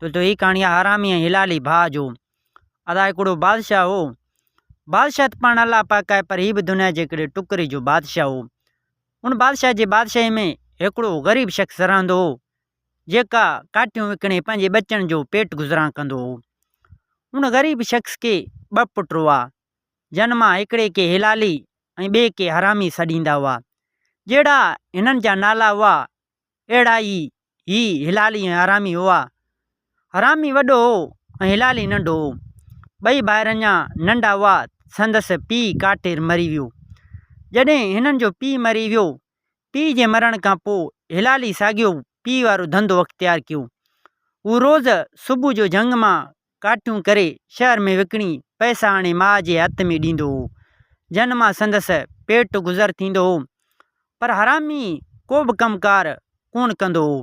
دوستو هي ڪهاڻي آهي حرامي ۽ هلالي ڀاء جو. ادا هڪڙو بادشاهه هو. بادشاهه ته پاڻ الله پاڪ آهي پر هي به دنيا جي هڪڙي ٽڪري جو بادشاهه هو. ان بادشاهه جي بادشاهي ۾ هڪڙو غريب شخص رهندو هو جيڪا ڪاٺيون وڪڻي پنهنجي ٻچن جو پيٽ گذران ڪندو هو. ان غريب شخص کي ٻه پٽ هئا جن مان هڪڙي کي هلالي ۽ ٻئي کي حرامي سڏيندا هئا. جهڙا هنن جا نالا هئا اهڙا ئي هي هلالي ۽ حرامي هئا. حرامي وڏو هو ۽ هلالي ننڍو هو. ٻئي ڀائر اڃا ننڍا هئا سندس پيء ڪاٺير مري ويو. جڏهن هنن جو پيء مري ويو، پيء جي مرڻ کان پوء هلالي ساڳيو پيء وارو ڌنڌو اختيار ڪيو. هو روز صبح جو جهنگ مان ڪاٺيون ڪري شهر ۾ وڪڻي پئسا آڻي ماء جي هٿ ۾ ڏيندو هو، جن مان سندس پيٽ گذر ٿيندو هو. پر حرامي ڪو به ڪم ڪار ڪونه ڪندو هو.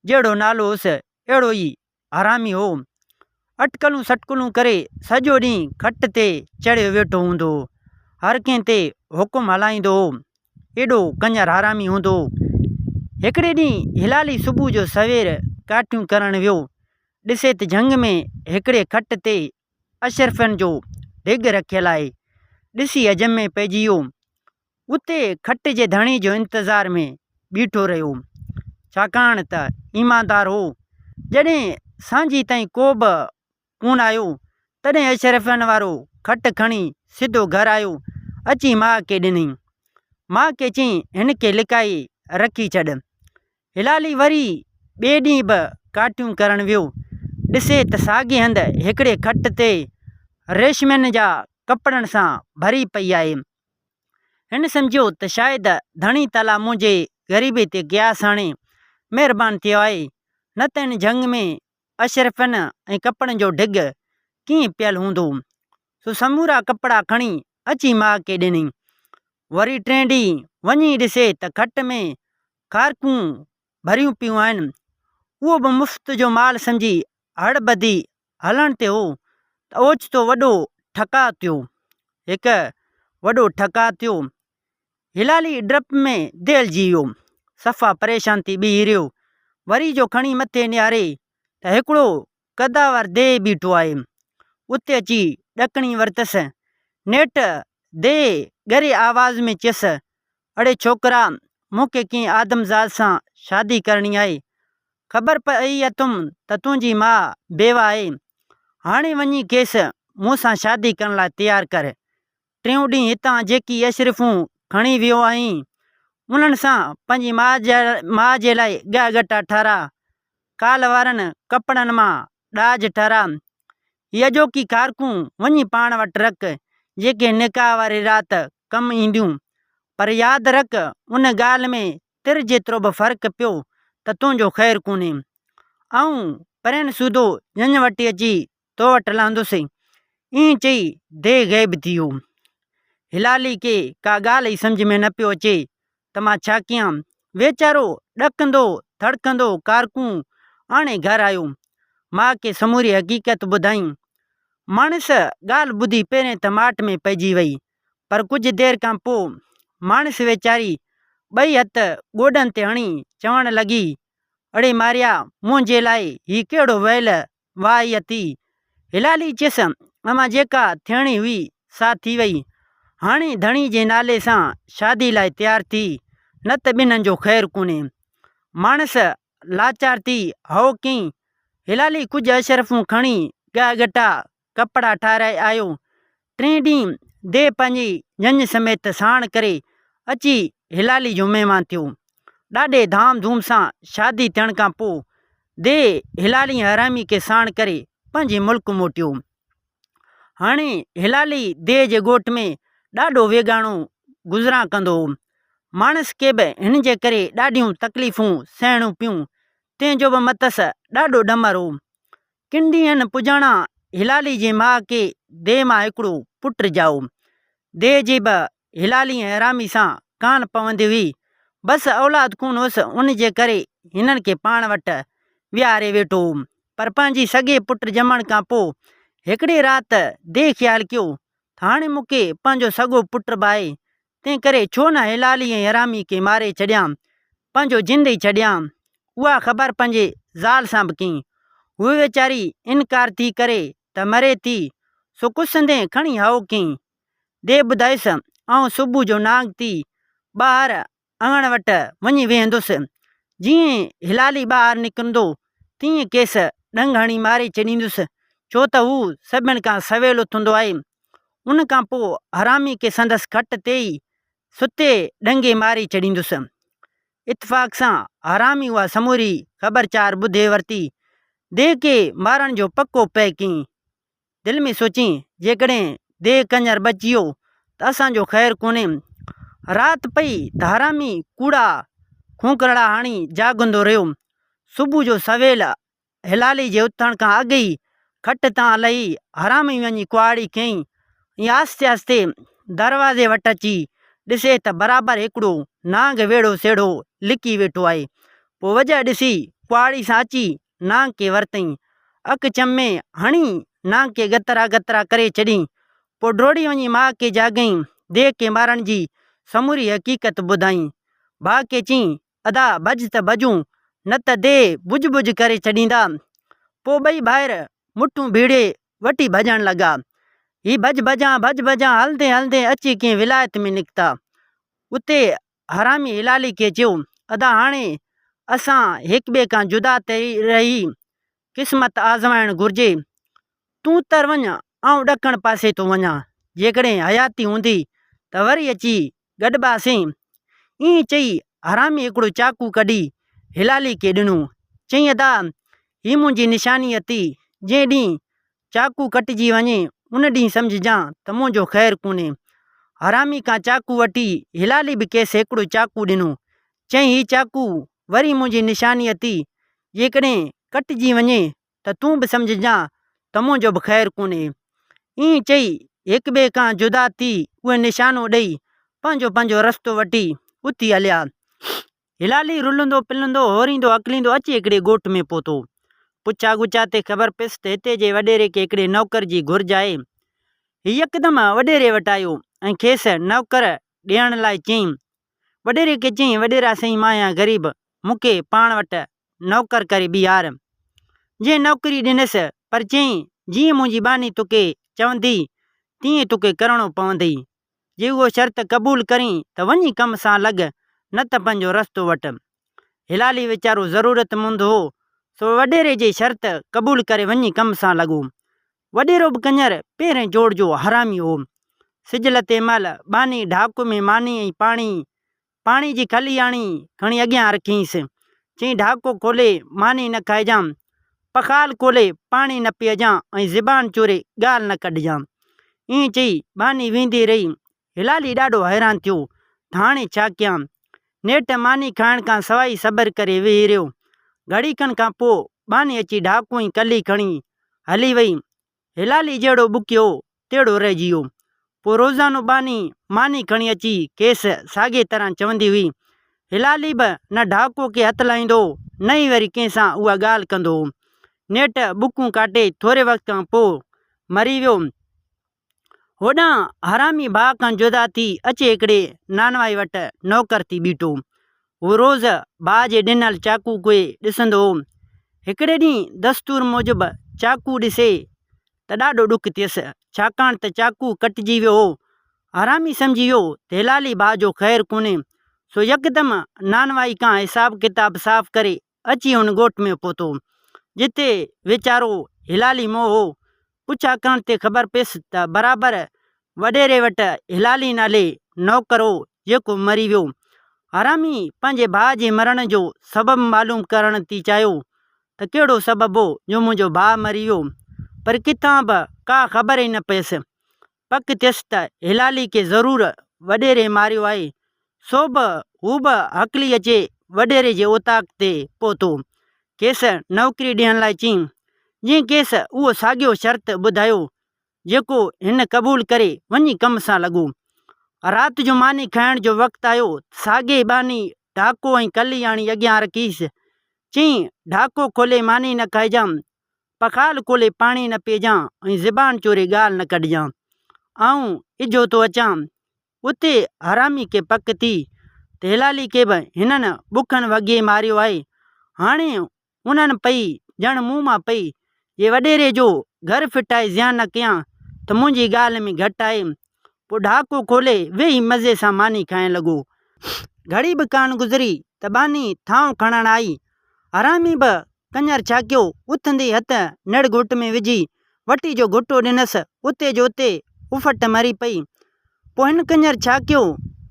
جهڙو نالو هوس اهڙو ئي حرامي هو. اٽڪلون سٽڪلون ڪري سڄو ڏينهن کٽ تي چڙهيو ويٺو هوندو هو. هر ڪنهن تي حڪم هلائيندو هو. ايڏو ڪڃر حرامي هوندو هو. هڪڙي ڏينهن هلالي صبح جو سوير ڪاٺيون ڪرڻ ويو. ڏسي ته جهنگ ۾ هڪڙي کٽ تي اشرفين جو ڍڳ رکيل آهي. ڏسي عجب ۾ پئجي ويو. اتي کٽ جي ڌڻي جو انتظار ۾ بيٺو رهيو. ڇاڪاڻ ته ايماندار هو. جڏهن سانجهي تائين ڪو به ڪونه آيو، تڏهن اشرفين وارو کٽ کڻي سڌو گهر آيو. اچي ماء کي ڏنائين. ماء کي چيائين، هن کي لڪائي رکي ڇڏ. هلالي وري ٻئي ڏينهن به ڪاٺيون ڪرڻ ويو. ڏسي ته ساڳئي هنڌ هڪڙي کٽ تي ريشمين جا ڪپڙن سان ڀري پئي آهي. هن سمجهيو ته شايد ڌڻي تعاليٰ منهنجي غريبي تي قياس هڻي مهربان ٿيو آهي، نه ته هن جهنگ ۾ اشرفين ۽ ڪپڙن جو ڍڳ ڪيئن پيل هوندو. سو سمورا ڪپڙا کڻي اچي ماء کي ڏنائين. وري ٽئين ڏينهن وڃي ڏسي ته کٽ ۾ کارڪون ڀريون پيون آهن. اهو به مفت جو مال سمجهي هڙ ٻڌي هلڻ تي هو ته اوچتو وڏو ٺڪاء ٿيو. هڪ وڏو ٺڪاء ٿيو. هلالي ڊپ ۾ دهلجي ويو. صفا پريشان ٿي بيهي رهيو. وري جو کڻي مٿي نهاري ته هڪڙو قداور ديهه بيٺو آهي. اتي اچي ڏڪڻي ورتس. نيٺ ديهه ڳري آواز ۾ چيس، اڙي ڇوڪرا، مون کي ڪنهن آدمزاد سان شادي ڪرڻي آهي. خبر پئي اٿم ته تنهنجي ماء بيوه آهي. هاڻي وڃي کيس مون سان شادي ڪرڻ لاء تيار ڪر. ٽيون ڏينهن هتان جيڪي اشرفون کڻي ويو آهين، انهن سان پنهنجي ماء جي لاء ڳهه ڳٽا ٺهراء. ڪالهه وارن ڪپڙن مان ڏاج ٺهراء. هي اڄوڪي کارڪون وڃي پاڻ وٽ رک، جيڪي نڪاح واري رات ڪم اينديون. پر ياد رک، ان ڳالهه ۾ تر جيترو به فرق پيو ته تنهنجو خير ڪونهي. آئون پرين سوڌو ڄڃ وٽ اچي تو وٽ لهندس. ائين چئي ديهه غيب ٿي ويو. هلالي کي ڪا ڳالهه ئي سمجهه ۾ نه پيو اچي ته مان ڇا ڪيان. ويچارو ڏڪندو ٿڙڪندو کارڪون آڻي گهر آيو. ماء کي سموري حقيقت ٻڌائين. ماڻس ڳالهه ٻڌي پهرين ته ماٺ ۾ پئجي وئي. پر ڪجهه دير کان پوء ماڻس ويچاري ٻئي هٿ گوڏن تي هڻي چوڻ لڳي، اڙي ماريا منهنجي لاء هي ڪهڙو ويل واهي اٿي. هلالي چيس، امان جيڪا ٿيڻي هئي سا ٿي وئي. هاڻي ڌڻي جي نالي سان شادي لاء تيار ٿي، نه ته ٻنهن جو خير ڪونهي. ماڻس لاچار ٿي هائو ڪيائين. هلالي ڪجهه اشرفون کڻي ڳهه ڳٽا ڪپڙا ٺاهرائي آيو. ٽئين ڏينهن ديهه پنهنجي ڄڃ سميت ساڻ ڪري اچي هلالي جو مهمان ٿيو. ڏاڍي ڌام ڌوم سان شادي ٿيڻ کان پوء ديهه هلالي ۽ حرامي کي ساڻ ڪري پنهنجي ملڪ موٽيو. هاڻي هلالي ديهه جي ڳوٺ ۾ ڏاڍو ويڳاڻو گذران ڪندو هو. ماڻس کي به هن جي ڪري ڏاڍيون تڪليفون سهڻيون پيون، تنهن جو به مٿس ڏاڍو ڏمر هو. ڪن ڏينهن پڄاڻا هلالي جي ماء کي ديهه مان هڪڙو پٽ ڄائو. ديهه جي به هلالي ۽ حرامي سان ڪانه پوندي هئي. بس اولاد ڪونه هئس ان جي ڪري هنن کي پاڻ وٽ ويهاري ويٺو هو. پر پنهنجي سڳي پٽ ڄمڻ کان پوء هڪڙي رات ديهه خيال ڪيو ته هاڻي مون کي پنهنجو سڳو پٽ به آهي تنهن ڪري ڇو نه هلالي ۽ حرامي کي ماري ڇڏيان، پنهنجو جند ئي ڇڏيان. اها خبر پنهنجي زال سان به ڪيائين. هوء ويچاري انڪار ٿي ڪري ته مري ٿي، سو ڪسندين کڻي هائو ڪيائين. The ٻڌايس، آئون صبح جو نانگ ٿي ٻاهر اڱڻ وٽ وڃي ويهندس. جيئن هلالي ٻاهر نڪرندو، تيئن کيس ڏنگ هڻي ماري ڇڏيندس، ڇو ته هو سڀن کان سويل اٿندو آهي. ان کان پوء حرامي کي سندس کٽ تي ئي ستي ڏنگي ماري ڇڏيندس. اتفاق سان حرامي اها سموري خبر چار ٻڌي ورتي. ديهه کي مارڻ جو پڪو پهه ڪيائين. دل ۾ سوچيائين، جيڪڏهن ديهه ڪڃر بچي ويو ته اسان جو خير ڪونهي. رات پئي ته حرامي ڪوڙا کونکرڙا هڻي جاڳندو رهيو. صبح جو سويل هلالي جي اٿڻ کان اڳ ئي کٽ تان لهي حرامي وڃي ڪهاڙي کنئي ۽ آهستي آهستي دروازي وٽ اچي ڏسي ته برابر هڪڙو نانگ ويڙهو سيڙهو لڪي ويٺو آهي. پوء وجهه ڏسي ڪهاڙي سان اچي نانگ کي ورتئين. اک چمي هڻي نانگ کي ڳترا ڳترا ڪري ڇڏيائين. پوء ڊوڙي وڃي ماء کي جاڳيائين. ديهه کي مارڻ جي سموري حقيقت ٻڌائين. ڀاء کي چيائين، ادا ڀڄ ته ڀڄون، نه ته ديهه ٻجهه ٻجهه ڪري ڇڏيندا. پوء ٻئي ڀائر مٺون ڀيڙي وٺي ڀڄڻ لڳا. هي ڀڄ ڀڄان ڀڄ ڀڄان هلندي هلندي اچي ڪنهن ولايت ۾ نڪتا. اتي حرامي هلالي کي چيو، ادا هاڻي اسان هڪٻئي کان جدا ٿي رهي قسمت آزمائڻ گهرجي. تون اتر وڃ، آئون ڏکڻ پاسي ٿو وڃان. جيڪڏهن حياتي هوندي ته وري اچي گڏباسين. ائين چئي حرامي هڪڙو چاقو ڪڍي هلالي کي ڏنو. چيائين، ادا هي منهنجي نشاني اٿئي، جنهن ڏينهن چاقو ڪٽجي وڃي، ان ڏينهن سمجهجان ته منهنجو خير ڪونهي. حرامي کان چاقو وٺي هلالي به کيس هڪڙو چاقو ڏنو. چيائين، هي چاقو وري منهنجي نشاني اٿئي، جيڪڏهن ڪٽجي وڃي ته تون به سمجهجان ته منهنجو به خير ڪونهي. ائين چئي هڪ ٻئي کان جدا ٿي اهي نشانو ڏئي پنهنجو پنهنجو رستو وٺي اٿي هليا. هلالي رلندو پلندو هوريندو هڪليندو اچي هڪڙي ڳوٺ ۾ پهتو. پڇا ڳڇا تي خبر پيس ته هتي جي وڏيري کي هڪڙي نوڪر جي گهرج آهي. هي يڪدم وڏيري وٽ آيو ۽ کيس نوڪر ڏيڻ لاء چيائين. وڏيري کي چيائين، وڏيرا سائين مان آهيان غريب، مون کي پاڻ وٽ نوڪر ڪري بيهار. جنهن نوڪري ڏنس، پر چيائين، جيئن منهنجي ٻانهي توکي چوندي، تيئن توکي ڪرڻو پوندئي. جي اهو شرط قبول ڪرين ته وڃي ڪم سان لڳ، نه ته پنهنجو رستو وٺ. هلالي ويچارو ضرورتمند هو، سو وڏيري جي شرط قبول ڪري وڃي ڪم سان لڳو. وڏيرو به ڪڃر پهرين جوڙ جو حرامي هو. سج لٿي مهل ٻانهي ڍاڪ ۾ ماني ۽ پاڻي پاڻي جي کلي آڻي کڻي اڳيان رکيس. چيائين ڍاڪو کولي ماني نه کائجان، پخال کولي پاڻي نه پيئجان ۽ زبان چوري ڳالهه نه ڪڍجان. ائين چئي ٻانهي ويندي رهي. هلالي ڏاڍو حيران ٿيو ته هاڻي ڇا ڪيان. نيٺ ماني کائڻ کان سواء ئي صبر ڪري ويهي رهيو. گهڙي کن کان پوء ٻانهي اچي ڍاڪو ۽ ڪلي کڻي هلي وئي. هلالي جهڙو ٻڪيو تهڙو رهجي ويو. پوء روزانو ٻانهي ماني کڻي اچي کيس ساڳيء طرح چوندي هئي. هلالي به نه ڍاڪو کي هٿ لائيندو هو، نه ئي وري ڪنهن سان اها ڳالهه ڪندو هو. نيٺ ٻڪون ڪاٽي ٿوري وقت کان پوء مري ويو. هوڏانهن حرامي ڀاء کان جدا ٿي اچي هڪڙي نانوائي وٽ نوڪر ٿي بيٺو. هو روز ڀاء جي ڏنل چاقو کي ڏسندو هو. هڪڙي ڏينهن دستور موجب چاقو ڏسي ته ڏاڍو ڏک ٿيس، ڇاڪاڻ ته چاقو ڪٽجي ويو هو. حرامي سمجهي ويو ته هلالي ڀاء جو خير ڪونهي، سو يڪدم نانوائي کان حساب ڪتاب صاف ڪري اچي ان ڳوٺ ۾ پهتو، جتي ويچارو هلالي مئو هو. پڇا ڪرڻ تي خبر پيس ته برابر وڏيري وٽ هلالي نالي نوڪر هو، جيڪو مري ويو. حرامي پنهنجي ڀاء جي مرڻ جو سبب معلوم ڪرڻ ٿي چاهيو ته ڪهڙو سبب هو جو منهنجو ڀاء مري ويو، پر ڪٿان به ڪا خبر ئي نه پيس. پڪ ٿيس ته هلالي کي ضرور وڏيري ماريو آهي، سو به هو به هڪلي اچي وڏيري جي اوطاق تي پهتو. کيس نوڪري ڏيڻ لاء چيائين، جنهن کيس اهو ساڳيو شرط ٻڌايو، جيڪو هن قبول ڪري وڃي ڪم سان لڳو. رات جو ماني کائڻ جو وقت آيو ته ساڳي ٻانهي ڍاڪو ۽ ڪلي آڻي اڳيان رکيس. چيائين، ڍاڪو کولي ماني نه کائجان، پخال کولي پاڻي نه پيئجان ۽ زبان چوري ڳالهه نه ڪڍجان. آئون اجهو ٿو اچان. اتي حرامي کي پڪ ٿي ته هلالي کي به هنن بکن وڳي ماريو آهي. هاڻي انهن پئي ڄڻ مون مان پئي. جي وڏيري جو گهر ڦٽائي زيان نه ڪيان ته منهنجي ڳالهه ۾ گهٽ آهي. پوء ڍاڪو کولي ويهي مزي سان ماني کائڻ لڳو. گهڙي به ڪانه گذري ته ٻانهي ٿانو کڻڻ آئي. حرامي به ڪڃر ڇاڪيو، اٿندي هٿ نڙ گهوٽ ۾ وجهي وٽي جو گهٽو ڏنس، اتي جو اتي اڦٽ مري پئي. پوء هن ڪڃر ڇاڪيو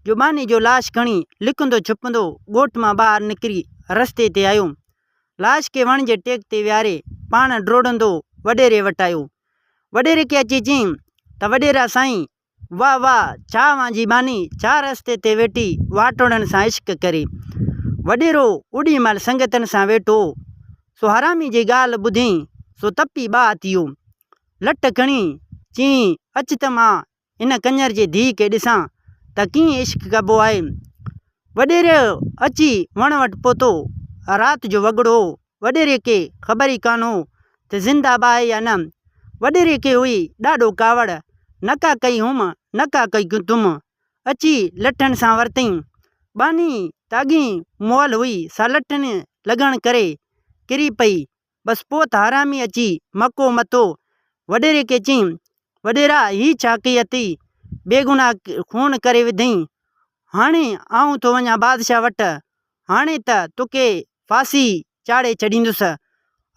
جو ٻانهي جو لاش کڻي لڪندو ڇپندو ڳوٺ مان ٻاهر نڪري رستي تي آيو. لاش کي وڻ جي ٽيڪ تي ويهاري پاڻ ڊوڙندو وڏيري وٽ آيو. وڏيري کي اچي چيائين ته وڏيرا سائين! واهه واهه! ڇا اوهان جي ٻانهي ڇا رستي تي ويٺي واٽوڙن سان عشق ڪري. وڏيرو اوڏي مهل سنگتن سان ويٺو هو، سو حرامي جي ڳالهه ٻڌئين سو تپي باهه ٿي ويو. لٺ کڻي چيائين اچ ته مان ان ڪڃر جي ڌيء کي ڏسان ته ڪيئن عشق ڪبو آهي. وڏيرو اچي وڻ وٽ پهتو. رات جو وڳڙو هو. وڏيري کي خبر ئي ڪانه هو ته زنده به آهي يا نه. وڏيري کي هئي ڏاڍو ڪاوڙ. نه ڪا ڪئي هوم، نه ڪا ڪئي تم. اچي لٺن سان ورتئين. ٻانهي ته اڳهين مئل هئي سا لٺن لڳڻ ڪري ڪري پئي. بس پوء ته حرامي اچي مڪو متو. وڏيري کي چيائين، وڏيرا هي ڇا ڪئي اٿئي؟ بيگناهه خون ڪري وڌئين. هاڻي آئون ٿو وڃان بادشاهه وٽ. هاڻي ته توکي ڦاسي چاڙهي ڇڏيندس.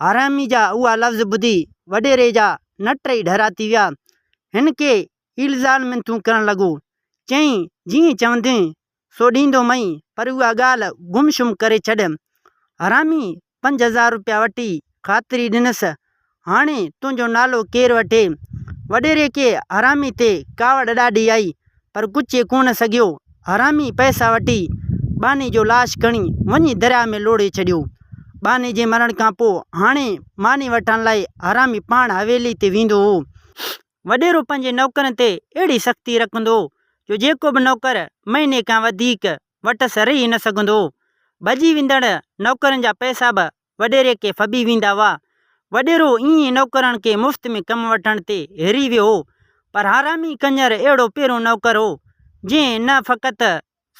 حرامي جا اها لفظ ٻڌي وڏيري جا نٽ ئي ڍرا ٿي ويا. هن کي ايلزان منٿون ڪرڻ لڳو. چيائين، جيئن چوندين سو ڏيندومئين، پر اها ڳالهه گم شم ڪري ڇڏ. حرامي 5000 روپيا وٺي خاطري ڏنس، هاڻي تنهنجو نالو ڪير وٺي؟ وڏيري کي حرامي تي ڪاوڙ ڏاڍي آئي، پر ڪڇي ڪونه سگهيو. حرامي پئسا وٺي ٻانهي جو لاش کڻي وڃي درياء ۾ لوڙهي ڇڏيو. ٻانهي جي مرڻ کان پوء هاڻي ماني وٺڻ لاء حرامي پاڻ حويلي تي ويندو هو. وڏيرو پنهنجي نوڪرن تي اهڙي سختي رکندو هو جو جيڪو به نوڪر مهيني کان وڌيڪ وٽس رهي نه سگهندو هو. ڀڄي ويندڙ نوڪرن جا پئسا به وڏيري کي ڦٻي ويندا هئا. وڏيرو ائين نوڪرن کي مفت ۾ ڪم وٺڻ تي هري ويو هو. پر حرامي ڪڃر اهڙو پهريون نوڪر هو، جنهن نه فقط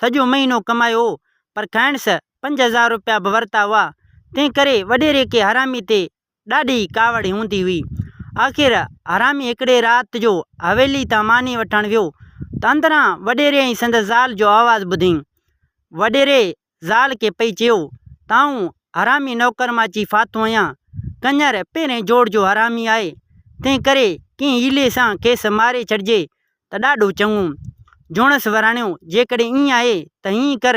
سڄو مهينو ڪمايو هو، پر کائنس 5000 روپيا به ورتا هئا. تنهن ڪري وڏيري کي حرامي تي ڏاڍي ڪاوڙ هوندي هئي. آخر حرامي هڪڙي رات جو حويلي تان ماني وٺڻ ويو ته اندران وڏيري ۽ سندس زال جو آواز ٻڌئين. وڏيري زال کي پئي چيو ته آئون حرامي نوڪر مان اچي ڦاٿو آهيان. ڪڃر پهرين جوڙ جو حرامي آهي، تنهن ڪري ڪنهن حيلي سان کيس ماري ڇڏجي ته ڏاڍو چڱو. جوڻس وراڻيو، جيڪڏهن ائين آهي ته هيئن ڪر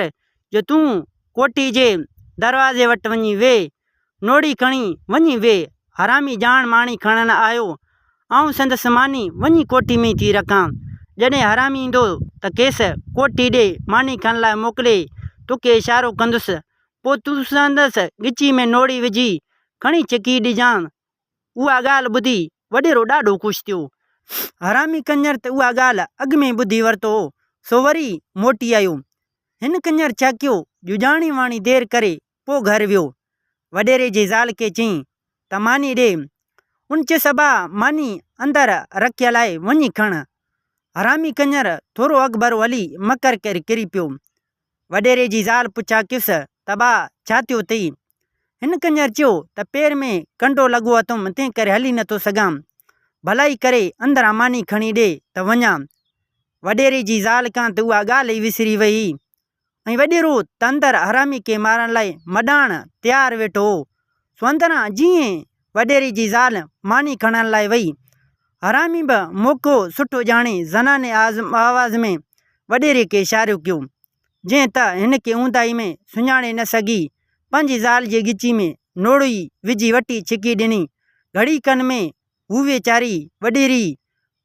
جو تون ڪوٺي جي دروازي وٽ وڃي ويهه نوڙي کڻي وڃي ويهه. حرامي ڄاڻ ماڻي کڻڻ آيو. آئون سندس ماني وڃي ڪوٺي ۾ ٿي رکان. جڏهن حرامي ايندو ته کيس ڪوٺي ڏي ماني کڻڻ لاء موڪلي توکي اشارو ڪندس. پوء تون سندس ڳچي ۾ نوڙي وجهي کڻي ڇڪي ڏجان. اها ڳالهه ٻڌي وڏيرو ڏاڍو خوش ٿيو. حرامي ڪڃر ته اها ڳالهه اڳ ۾ ٻڌي ورتو هو، سو وري موٽي آيو. هن ڪڃر ڇاڪيو جو ڄاڻي واڻي دير ڪري پوء گهر ويو. وڏيري جي زال کي چيائين ته ماني ڏي. ان چيس ابا ماني اندر رکيل آهي وڃي کڻ. حرامي ڪڃر ٿورو اڳڀرو هلي مڪر ڪري ڪري پيو. وڏيري جي زال پڇا ڪيس ته ابا ڇا ٿيو اٿئي؟ هن ڪڃر چيو ته پير ۾ ڪنڊو لڳو اٿم تنهن ڪري هلي نٿو سگهان. ڀلائي ڪري اندران ماني کڻي ڏي ته وڃان. وڏيري جي زال کان ته اها ڳالهه ئي وسري وئي. ۽ وڏيرو ته اندر حرامي کي مارڻ لاء مڏاڻ تيار ويٺو هو. سو اندران جيئن وڏيري جي زال ماني کڻڻ لاء وئي. حرامي به موقعو سٺو ڄاڻي زناني آواز ۾ وڏيري کي اشارو ڪيو. جنهن ته هن کي اونداهي ۾ سڃاڻي نه سگهي، پنهنجي زال جي ڳچي ۾ نوڙي وجهي وٽي ڇڪي ڏني. گهڙي کن ۾ هو ويچاري وڏيري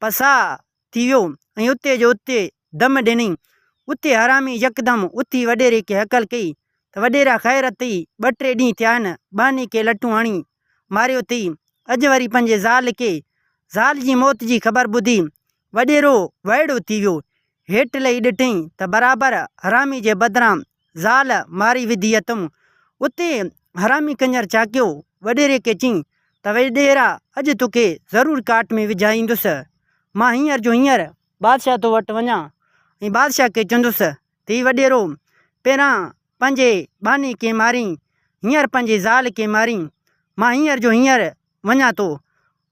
پساهه ٿي ويو ۽ اتي جو اتي دم ڏني. اتي حرامي يڪدم اٿي وڏيري کي هڪل ڪئي ته وڏيرا خير اٿئي، ٻه ٽي ڏينهن ٿيا آهن، ٻانهي کي لٽون هڻي ماريو اٿئي، اڄ وري پنهنجي زال کي. زال جي موت جي خبر ٻڌي وڏيرو وائڙو ٿي ويو. هيٺ لهي ڏٺئين ته برابر حرامي جي بدران زال ماري وڌي اٿم. اتي حرامي ڪڃر چاڪيو وڏيري کي چيائين ته وڏيرا اڄ توکي ضرور ڪاٽ ۾ وجهائيندس. مان هينئر جو هينئر بادشاهه تو وٽ وڃان ۽ بادشاهه کي چوندس ته هي وڏيرو پهريان پنهنجي ٻانهي کي مارين، هينئر پنهنجي زال کي مارين. مان هينئر جو هينئر وڃان ٿو.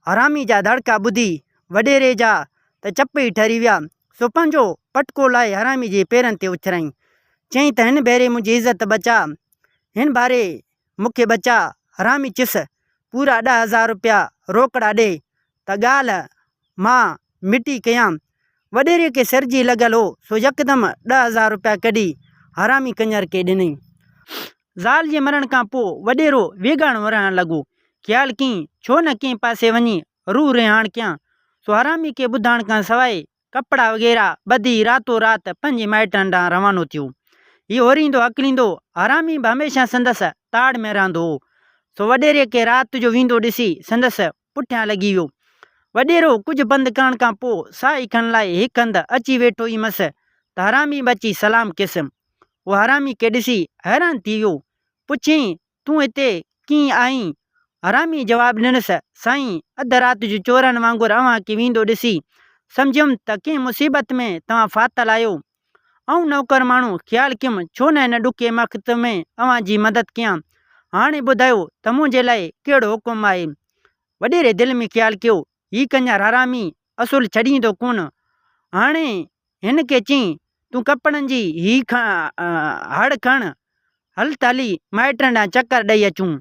حرامي جا دڙڪا ٻڌي وڏيري جا ته چپ ئي ٺري ويا، سو پنهنجو پٽڪو لاهي حرامي جي پيرن تي اڇرايائين. چيائين ته هن ڀيري منهنجي عزت بچاء، هن ڀاري مون کي بچاء. حرامي چيس، پورا 10,000 روپيا روڪڙا ڏي ته ڳالهه مان مٽي ڪيان. وڏيري کي سر جي لڳل هو، سو يڪدم 10,000 روپيا ڪڍي حرامي ڪڃر کي ڏنائين. زال جي مرڻ کان پوء وڏيرو ويڳاڻو رهڻ لڳو. خيال ڪيائين، ڇو نه ڪنهن پاسي وڃي روح رهاڻ ڪيان. سو حرامي کي ٻڌائڻ کان سواء ڪپڙا وغيره ٻڌي راتو رات پنهنجي مائٽن ڏانهن روانو ٿيو. هي هوريندو هڪليندو حرامي به هميشه سندس تاڙ ۾ رهندو هو. سو وڏيري کي رات جو ويندو ڏسي سندس پٺيان لڳي ويو. وڏيرو ڪجهه پنڌ ڪرڻ کان پوء ساهي کڻڻ لاء هڪ هنڌ اچي ويٺو ئي مس ته حرامي به اچي سلام ڪيس. هو حرامي کي ڏسي حيران ٿي ويو. پڇيائين، تون هتي ڪيئن آئين؟ حراميء جواب ڏنس، سائين، اڌ رات جو چورن وانگر اوهان کي ويندو ڏسي سمجهيم ته ڪنهن مصيبت ۾ توهان ڦاٿل آهيو. آئون نوڪر ماڻهو، خيال ڪيم ڇو نه هن ڏکئي وقت ۾ اوهان جي مدد ڪيان. هاڻي ٻڌايو ته منهنجي لاء ڪهڙو حڪم آهي؟ وڏيري دل ۾ خيال ڪيو، هي ڪڃر حرامي اصل ڇڏيندو ڪونه. هاڻي هن کي چئين، تون ڪپڙن جي هي هڙ کڻ، هل ته هلي مائٽن ڏانهن چڪر ڏئي اچون.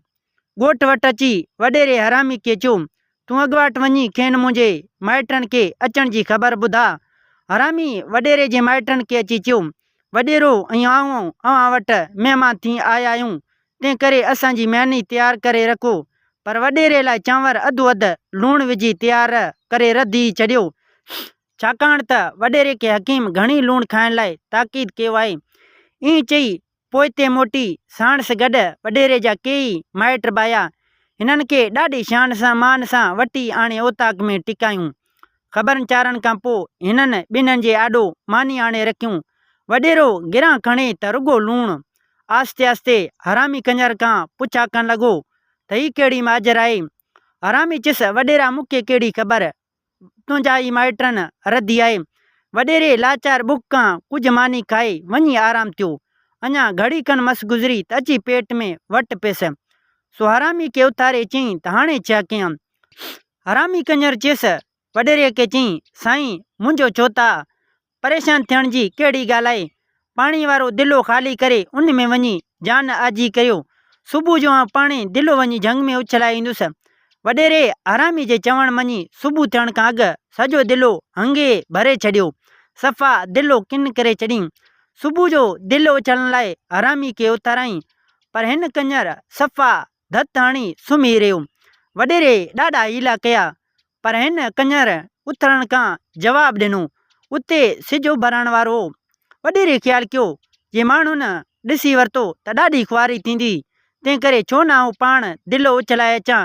ڳوٺ وٽ اچي وڏيري حرامي کي چيو، تون اڳواٽ وڃي کين منهنجي مائٽن کي اچڻ جي خبر ٻڌاء. حرامي وڏيري جي مائٽن کي اچي چيو، وڏيرو ۽ آئون اوهان وٽ مهمان ٿي آيا آهيون، تنهن ڪري اسان جي ماني تيار ڪري رکو. پر وڏيري لاء چانور اڌو اڌ لوڻ وجهي تيار ڪري رڌي ڇڏيو. ڇاڪاڻ ته وڏيري کي حڪيم گهڻي لوڻ کائڻ لاء تاڪيد ڪيو آهي. ائين چئي پوئتي موٽي ساڻس گڏ وڏيري جا ڪيئي مائٽ به آيا. هنن کي ڏاڍي شان سان مان سان وٺي آڻي اوطاق ۾ ٽڪايون. خبرن چارن کان پوء هنن ٻنهن جي آڏو ماني آڻي رکيون. وڏيرو گران کڻي ته رڳو لوڻ. آهستي آهستي حرامي ڪڃر کان پڇا ڪرڻ لڳو ته هي ڪهڙي ماجر آهي؟ حرامي چيس، وڏيرا مون کي ڪهڙي خبر. تنهنجا ئي مائٽن رڌي آهي. وڏيري لاچار بک کان ڪجهه ماني کائي وڃي آرام ٿيو. اڃا گهڙي کن مس گذري ته اچي پيٽ ۾ وٽ پيس. سو حرامي کي اٿاري چيائين ته هاڻي ڇا ڪيان؟ حرامي ڪڃر چيس، وڏيري کي چيائين، سائين منهنجو ڇو ٿا پريشان ٿيڻ جي ڪهڙي ڳالهه آهي؟ پاڻي وارو دلو خالي ڪري ان ۾ وڃي جان آجي ڪريو. صبح جو آئون پاڻهي دلو وڃي جهنگ ۾ اڇلائي ايندس. وڏيري حرامي جي چوڻ مڃي صبح ٿيڻ کان اڳ سڄو دلو هنگي ڀري ڇڏيو. صفا دلو ڪن ڪري ڇڏيائين. صبح جو دلو اڇلڻ لاء حرامي کي اٿاريائين پر هن ڪڃر صفا ڌت هڻي سمهي رهيو. وڏيري ڏاڍا حيلا ڪيا پر هن ڪڃر اٿرڻ کان جواب ڏنو. اتي سج اڀرڻ وارو هو. وڏيري خيال ڪيو، جي ماڻهن ڏسي ورتو ته ڏاڍي خواري ٿيندي، تنهنڪري ڇو نه آئون پاڻ دلو اڇلائي اچان.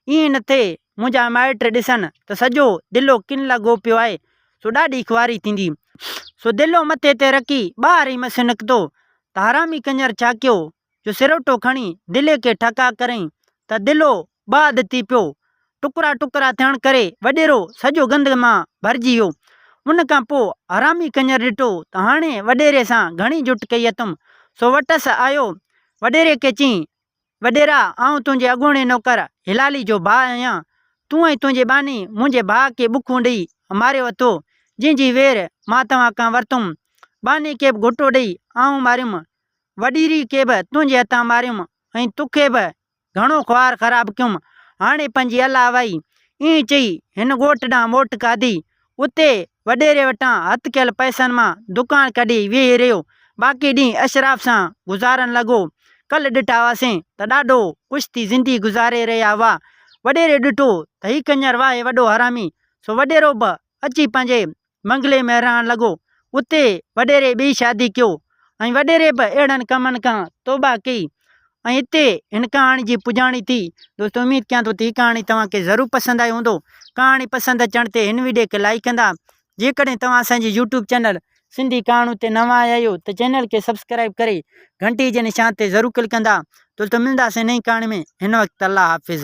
ائين نه ٿئي منهنجا مائٽ ڏسن ته سڄو دلو ڪن لڳو پيو آهي، سو ڏاڍي خواري ٿيندي. سو دلو مٿي تي رکي ٻاهر ئي مس نڪتو ته حرامي ڪڃر ڇا ڪيو جو سروٽو کڻي دلي کي ٺڪاء ڪرئين ته دلو باد ٿي پيو. ٽڪرا ٽڪرا ٿيڻ ڪري وڏيرو سڄو گند مان ڀرجي ويو. ان کان پوء حرامي ڪڃر ڏٺو ته هاڻي وڏيري سان گهڻي جٺ ڪئي اٿم، سو وٽس آيو. وڏيري کي چيائين، وڏيرا، آئون تنهنجي اڳوڻي نوڪر هلالي جو ڀاء آهيان. تون ۽ تنهنجي ٻانهي منهنجي ڀاء کي ٻکون ڏئي ماريو اٿو، جنهن جي وير مان توهان کان ورتم. ٻانهي کي به گهٽو ڏئي آئون ماريم. وڏيري کي به تنهنجي هٿان ماريم ۽ توکي به گهڻو خوار خراب ڪيم، هاڻي پنهنجي الله وائي. ائين چئي هن ڳوٺ ڏانهن موٽ کاڌي. اتي وڏيري وٽان هٿ ڪيل پئسن مان دڪان ڪڍي ويهي رهيو. باقي ڏينهن اشراف سان گذارڻ لڳو. ڪلهه ڏٺا هئاسين ته ڏاڍو خوش ٿي زندگي گذاري رهيا هئا. وڏيري ڏٺو ته هي ڪڃر واهي وڏو حرامي، سو وڏيرو به اچي پنهنجي بنگلي ۾ رهڻ لڳو. اتي وڏيري ٻي شادي ڪيو ۽ وڏيري به اهڙن ڪمن کان توبه ڪئي ۽ اتي هن ڪهاڻي جي پڄاڻي ٿي. دوستو اميد ڪيان ٿو ته هي ڪهاڻي توهان کي ضرور پسند آئي هوندو. ڪهاڻي پسند اچڻ تي هن وڊيو کي لائيڪ ڪندا. جيڪڏهن توهان اسان جي يوٽيوب چينل سنڌي ڪهاڻيون تي نوان آيا آهيو ته چينل کي سبسڪرائيب ڪري گهنٽي جي نشان تي ضرور ڪلڪ ڪندا. دوستو ملنداسين نئين ڪهاڻي ۾ هن وقت الله حافظ.